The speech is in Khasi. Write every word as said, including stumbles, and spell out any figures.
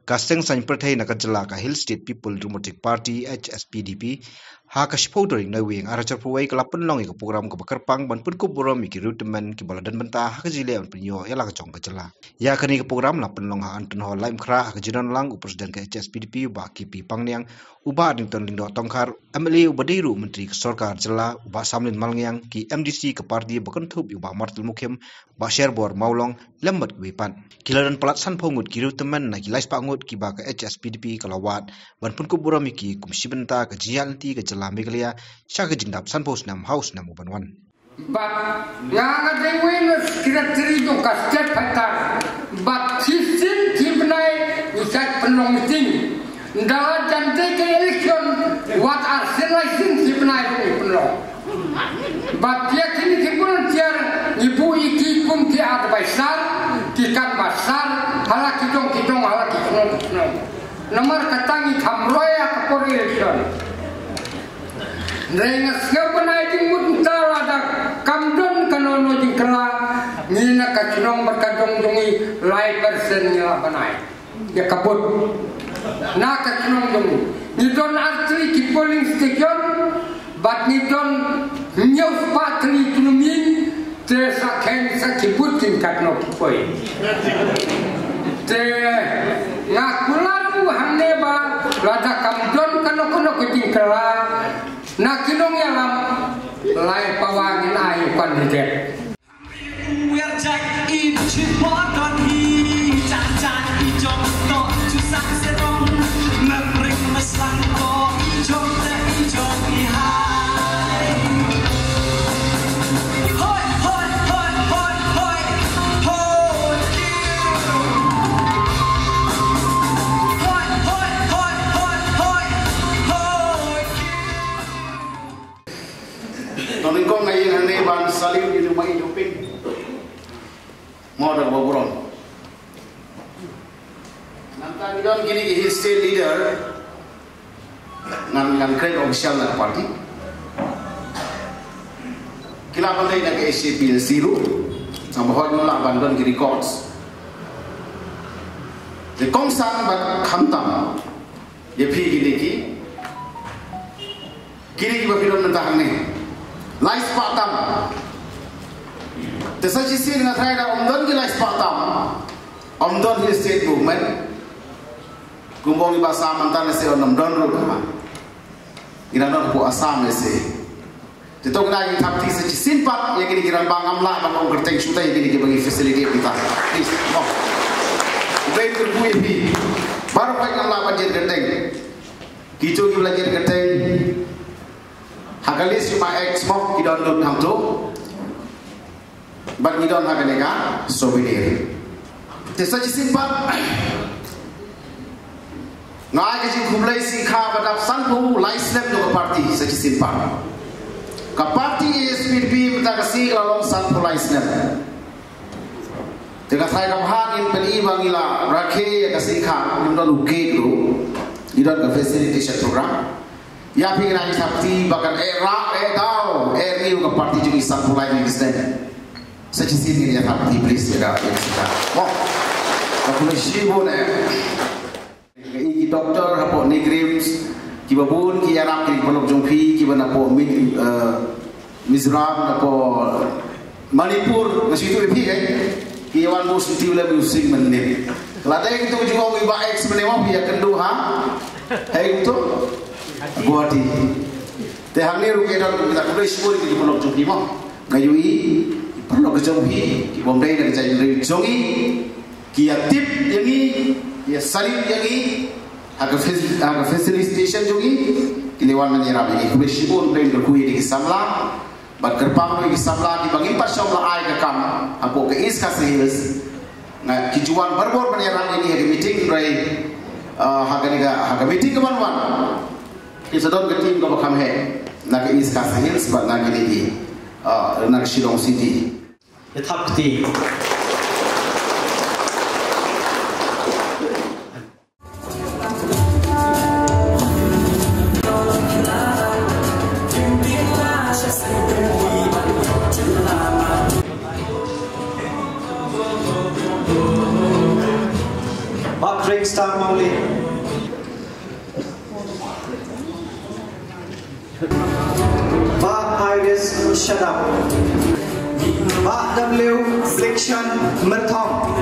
Ka seng saiñ pyrthei na ka jylla ka Hill State People Democratic Party, H S P D P, ha ka shiphew tarik Naiwieng arhajar phew wei ka la pynlong ïa ka program kaba kyrpang ban pynkup burom ïa ki riewtymmen kiba la don bynta ha ka jingïaleh ban pynïoh ïa la ka jong ka jylla. Ïa kane ka program la pynlong ha Anton Hall, Laitumkhrah, ha ka jingdon lang u President ka H S P D P, u Bah K P Pangniang, u Bah Ardington Lyngdoh Tongkhar, M L A uba dei ruh u Myntri ka Sorkar Jylla, u Bah Samlin Malngiang, ki M D C ka party ba kynthup ïa u Bah Martin Mukhim, Bah Sherbor Mawlong, lem bad kiwei pat. Ki la don palat sanphew ngut ki riewtymmen na ki laispah ngut kiba ka H S P D P ka la wad ban pynkup burom ïa ki kum shi bynta ka jingïaid lynti ka jylla Meghalaya sha ka jingdap sanphew snem ha u snem uban wan. Bad nga nga dei uwei na secretary jong ka state patar. Bad shisien shi bnai ngi sa pynlong meeting. Ynda la jan dei ka election, wat arsien laisien shi bnai ruh ngi pynlong. Bad ïa kine ki volunteer ngi buh ïa ki kum ki advisor, ki canvasser, ha la ki dong ki dong, ha la ki chnong ki chnong. Namar kata ngi kham roi ha ka por election. Hynrei nga sngew ban ai jingmut mynta lada kam don kano kano jingkylla, ngi na ka shnong bad ka dong jong ngi lai percent ngi lah ban ai ïa ka vote. Na ka shnong jong ngi, ngi don artylli ki polling station bad ngi don hynñiew spah tylli ki nongmih. Te sa kheiñ sa ki booth kin katno ki poi. Te nga kular u hangne ba lada kam don kano kano ka jingkylla na ki nongïalam, lai pawa ngin ai u candidate. Nongnyngkong nga ïeng hangne ban salute ïa u Bah Ïew Ping. Mo da ba burom. Nangta ngi don kine ki Hill State leader, ngan ngan kren official na party. Ki la ban dei na ka H A P L C ruh. Nang ba hoi mo la ban don ki records. Te kongsan bad khamtam. Ïa phi kine ki, kine kiba phi don mynta hangne, lai spah tam. Te sa shisien nga tharai da ym don ki lai spah tam, ym don hi state movement. Kumba ngi ba Assam mynta ne se ym don ruh da. Ngi dang don hapoh Assam ne se. Te to kane ngi thap kti sa shisien pat ïa kine ki rangbah, ngam lah ban ong kyrteng shuh te ïa kine kiba ngi facilitate kita. Please, mo. Blei kyrkhu ïa phi. Baroh pat ngam lah ban jin kyrteng. Kito kiba la jin kyrteng ha ka list jong ma ex mo ki don lut hangto. Bad ngi don ha kane ka souvenir. Te sa shisien pat nga ai ka jingkhublei shikha ba dap sanphew lai snem jong ka party sa shisien pat. Ka party H S P D P mynta ka sngi ka la long sanphew lai snem. Te ka tharai ka bha ngin pyni ba ngi la rakhe ïa ka shikha, ngim don u cake ruh. Ngi don ka facilitation program. Ïa phi ngin ai thap kti ba kan eh rah, eh daw, eh riew ka party jong ngi sanphew lai snem. Sa shisien ngin ïa thap kti please ïa ka, ïa ka shikha. Mo. Ka khublei shibun eh. Nga i ki doctor hapoh NEIGRIHMS, kiba bun ki ïarap, ki paralok jong phi kiba napoh Mi-, eh, Mizoram, napoh Manipur, nga shu ïathuh ïa phi, eh. Ki ïa wan buh shuti u lem u sing mynnin. Lada ïa kito ki jingong iba ex mynnin mo phi ïa kynduh ha. Hei kito. Guwahati. Te hangne ruh ki don, kita khublei shibun ki paralok jong phi mo. Nga ïohi ki paralok jong phi ki bym dei na ka jaitbynriew jong ngi. Ki ïa tip ïa ngi, ki ïa salute ïa ngi ha ka fac-, ha ka facilitation jong ngi, ki la wan ban ïarap ïa ngi. Khublei shibun, khublei kyrkhu ïa ki samla bad kyrpang ïa ki samla kiba ngim pat shym la ai ka kam hapoh ka East Khasi Hills. Nga, ki ju wan barabor ban ïarap ïa ngi ha ka meeting, hynrei, ah, ha kane ka, ha ka meeting kaban wan, ki sa don ka team kaba kham heh na ka East Khasi Hills bad na kine ki, ah, na ka Shillong City. Ïa thap kti. Bad Ringstar Mawlin. Bah Iris Shadap. Bah W Blikshan Myrthong.